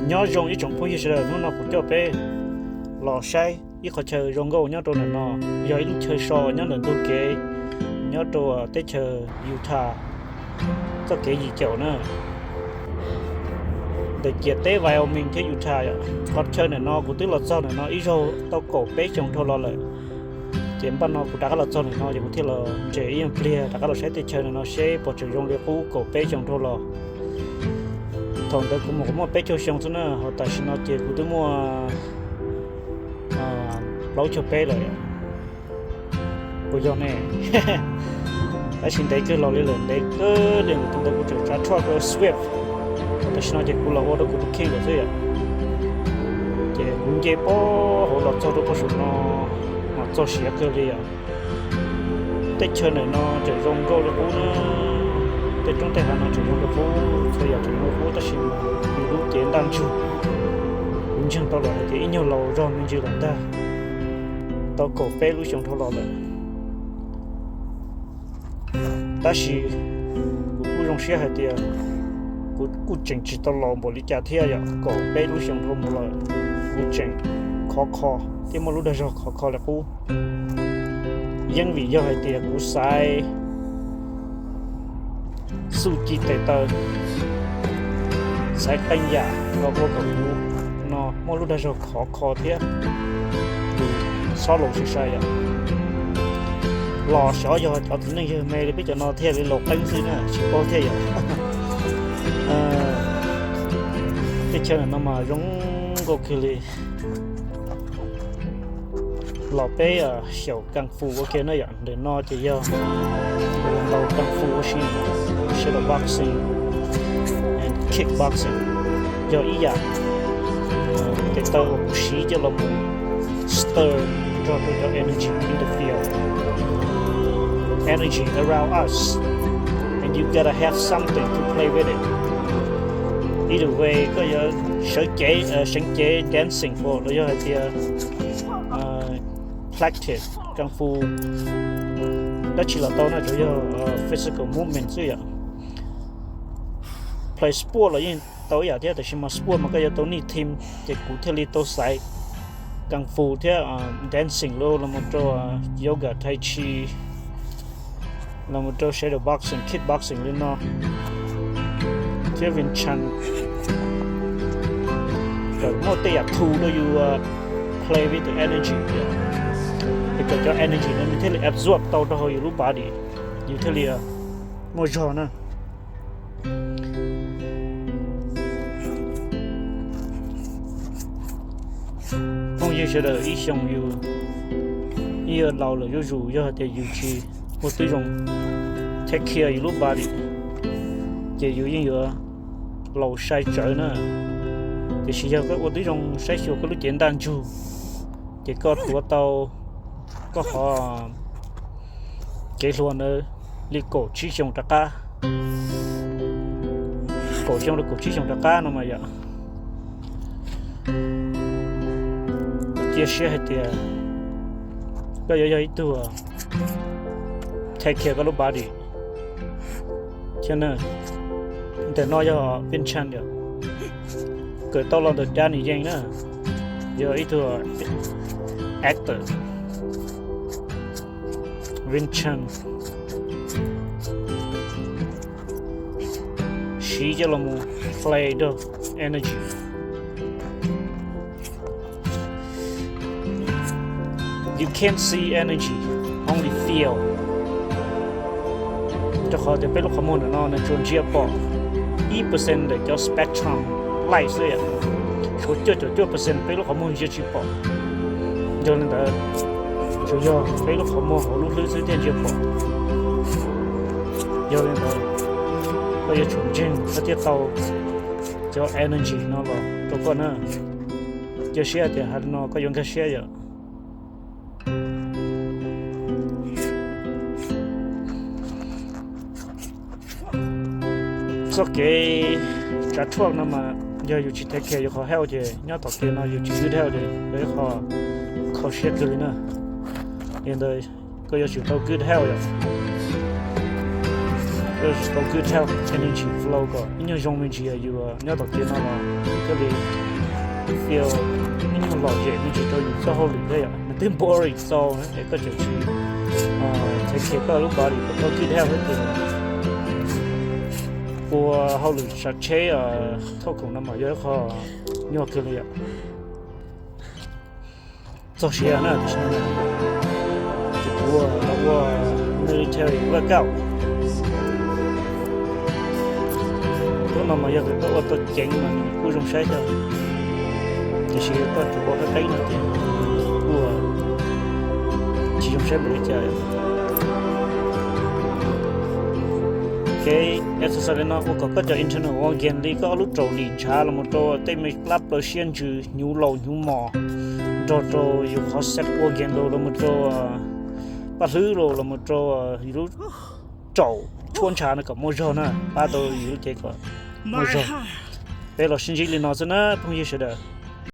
Nyob zoo ib tsoom phooj ywg sawv daws, hnub no kuv coj peb los saib ib qhov chaw zoo nkauj nyob rau ntawm no, yog ib lub chaw so nyob ntawm ntug kev, nyob rau teb chaws Utah, txoj kev yim caum na, ntawm ciam teb Wyoming thiab Utah yom. Qhov chaw ntawm no kuv twb los txog ntawm no ib zaug tau kaum peb xyoos dhau los lawm. Ces npaj no kuv rov qab los txog ntawm no ces kuv thiaj los ntses ib nyuag pliag rov qab los saib tej chaw ntawm no seb puas tseem zoo li qub kaum peb xyoos dhau los. Thaum ntawd kuv mus kuv muaj peb caug xyoo xwb na, ho tam sim no ces kuv twb muaj plaub caug peb lawm. Puas yog ne? Tab sis ntev kawg los li lawm, ntev kawg li lawm, tus ntawd kuv tseem tsav tshuaj rau Swift, tam sim no ces kuv los ua rau kuv tus kheej lawm xwb yom. Ces kuv nce pob hauv los txog rau pob saum no, mas txog siav kawg li yom. Teb chaws ntawm no tseem zoo nkauj li qub na, tej roob tej hav no tseem zoo li qub, txhua yam tseem zoo li qub, tab sis mas yus lub cev ntaj ntsug, kuv ntseeg tau lawm hais tias ib nyuag laus zog me ntsis lawm ntag, tau kaum peb lub xyoo dhau los lawm. Tab sis kuv kuj zoo siab hais tias kuv kuj tseem tsis tau laus npaum li cas thiab yom, kaum peb lub xyoo dhau mus lawm, kuv tseem khov kho thiab muaj lub dag zog khov kho li qub. Yeej vim yog hais tias kuv xaiv xuj ci tes taw, xaiv qee yam los ua kom kuv no muaj lub dag zog khov kho thiab xob laus sai sai yom. Los xyov yog cov txiv neej yawg me li peb cov no thiaj li laus qeeb xwb na, tsis paub thiaj yom. Tej chaw ntawm no mas zoo nkauj kawg li. Los peb xyaum kung fu ua ke na yom, ntawm no ces yog ntaus kung fu ua si, shadow boxing and kick boxing, yog ib yam tes taw uas kuv siv coj los mus stir nrog rau cov energy in the field, energy around us, and you gotta have something to play with it. Either way, koj yuav sawv cev, seev cev dancing los yog hais tias practice kung fu dab tsi los tau na, tsuas yog physical movement xwb yom. Play sport los yeej tau ib yam thiab, tab sis mas sport mas koj yuav tau nij team, ces kuv thiaj li tau xaiv kung fu thiab dancing los mus rau yoga, tai chi, los mus rau shadow boxing, kick boxing li no, thiab Wing Chun, kom muaj tej yam thu rau yus play with the energy, es kom cov energy no nws thiaj li absorb tau rau hauv yus lub body, yus thiaj li muaj zog na. Phooj ywg sawv daws, ib xyoos yus yeej yuav laus lawm zuj zus, yog hais tias yus tsis ua tib zoo take care yus lub body, ces yus yeej yuav laus sai tsawv na. Tiam sis yog koj ua tib zoo saib xyuas koj lub cev ntaj ntsug, ces koj tuav tau koj qhov kev hluas ntawd li kaum tsib xyoos rov qab, kaum xyoo rau kaum tsib xyoos rov qab no mas yom. Cia siab hais tias koj yuav yog ib tug take care koj lub body thiab na. Ntawm no yog Wing Chun yom, kawm tau los ntawm Danny Yang na, yog ib tug actor. Wing Chun siv coj los mus play rau energy. You can't see energy, only feel. Rau qhov tias peb lub qhov muag ntawm no nws tsuas ntsia pom ib percent ntawm cov spectrum light xwb yom, tshuav cuaj caum cuaj percent peb lub qhov muag ntsia tsis pom. Yog li ntawd, tsuas yog peb lub qhov muag hauv lub hlwb xwb thiaj ntsia pom. Yog li ntawd, koj yuav tsum ntseeg koj thiaj tau cov energy no los rau koj na. Cia siab tias hais li no koj yuav nkag siab yom. Txoj kev tsav tshuaj no mas yog yus tsis take care yus qhov health ces nyob tom kev no yus tsis good health ces yog ib qho kho siab kawg li na. Li ntawd, koj yuav tsum tau good health yom. Koj yuav tsum tau good health, energy flow kom ib nyuag zoo me ntsis yus nyob tom kev no los Koj li feel ib nyuag lom zem me ntsis rau yus txoj hauj lwm thiab yom, nws twb boring xaus na es koj tseem tsis take care koj lub body kom tau good health thiab ces ua hauj lwm sav tsheb thauj khoom no mas yog ib qho nyuaj kawg li yom. Txog siav na, tam sim no ces kuv los ua military workout. Lub no mas yog tias koj ua tau ceev mas nws kuj zoo saib thiab, tiam sis koj tsuas ua qeeb qeeb no ces kuj tsis zoo saib npaum li cas. Kev exercise li no ua kom koj cov internal organ li koj ob lub raum lim ntshav los mus rau tej me plab plaws siab ntsws hnyuv laus hnyuv mos, nrog rau yus qhov sex organ los mus rau paj hlwb los los mus rau yus lub raum tshuab ntshav no kom muaj zog na, pab tau yus lub cev kom muaj zog. Peb los sib ntsib li no xwb na phooj ywg sawv daws.